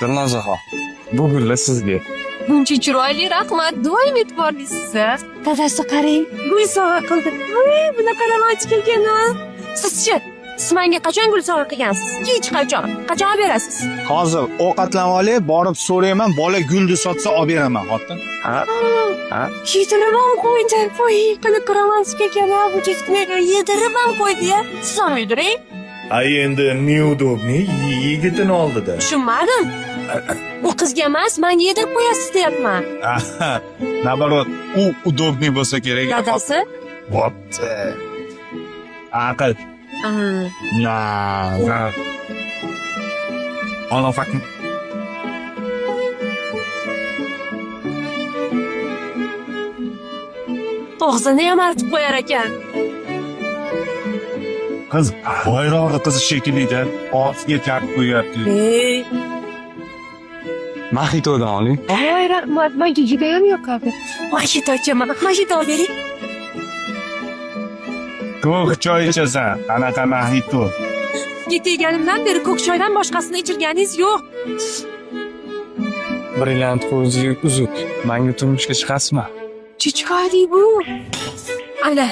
Dilnozaxon, bu gullar sizga. Buncha chiroyli, rahmat. Doim e'tiborlisiz. Dadasi qarang, gul sovg'a qildi. Voy, bunaqa romantik ekan. Sizchi, siz menga qachon gul sovg'a qilgansiz? Hech qachon. Qachon olib berasiz? Hozir ovqatlanib olay, borib so'rayman, bola gulni sotsa olib beraman, xotin. Ha? Ha? Yedirib ham qo'ydi. Voy, qanaqa romantik ekan, bu chekni yedirib ham qo'ydi-ya. Siz ham yediring. A endi неудобный yigitini oldida. Tushunmadim. U qizga emas, menga yedirib qo'yasiz deyapman. Наоборот, u удобный bo'lsa kerak. Dadasi? Bo'pti. Aql. Na. Ha. Olofat. Og'zini ham artib qo'yar ekan. Qiz boyrog'i qizi shekilli-da, og'ziga charp qo'yapti. Ey, Mahitodan oling. voy rahmat, menga judayam yoqadi. Mojito ichaman, mojito olib bering. Ko'k choy ichasan, qanaqa mojito? Sizga tegganimdan beri ko'k choydan boshqasini ichirganingiz yo'q. Brilliant ko'zli uzuk. Menga turmushga chiqasizmi? Chiroyli bu. Ana,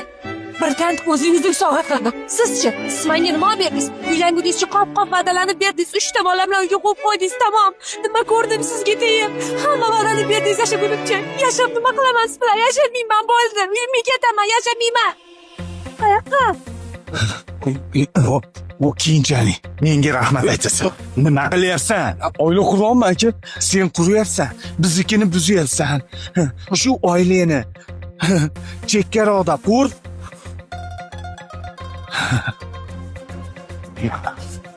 birdan o'zingizni sovg'a qildim. Sizchi, siz menga nima olib berdingiz? Uylangunizcha qop-qop va'dalanib berdingiz. 3 ta bolam bilan uyga qo'yib qo'ydingiz, tamom. Nima ko'rdim sizga tegib? Hamma va'dani berdingiz yashagunimcha. Yashab nima qilaman siz bilan? Yashamayman, bo'ldi. Uyimga ketaman, yashamayman. Qayoqqa? Hop, u keyinchalik menga rahmat aytasan. Nima qilyapsan? Oila quryapman aka. Sen quryapsan, biznikini buzyapsan. Shu oilani chekkaroqda qur.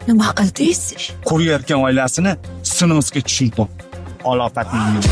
Nima qildingiz? Qurayotgan oilasini sinovga tushirdi. Olofatning.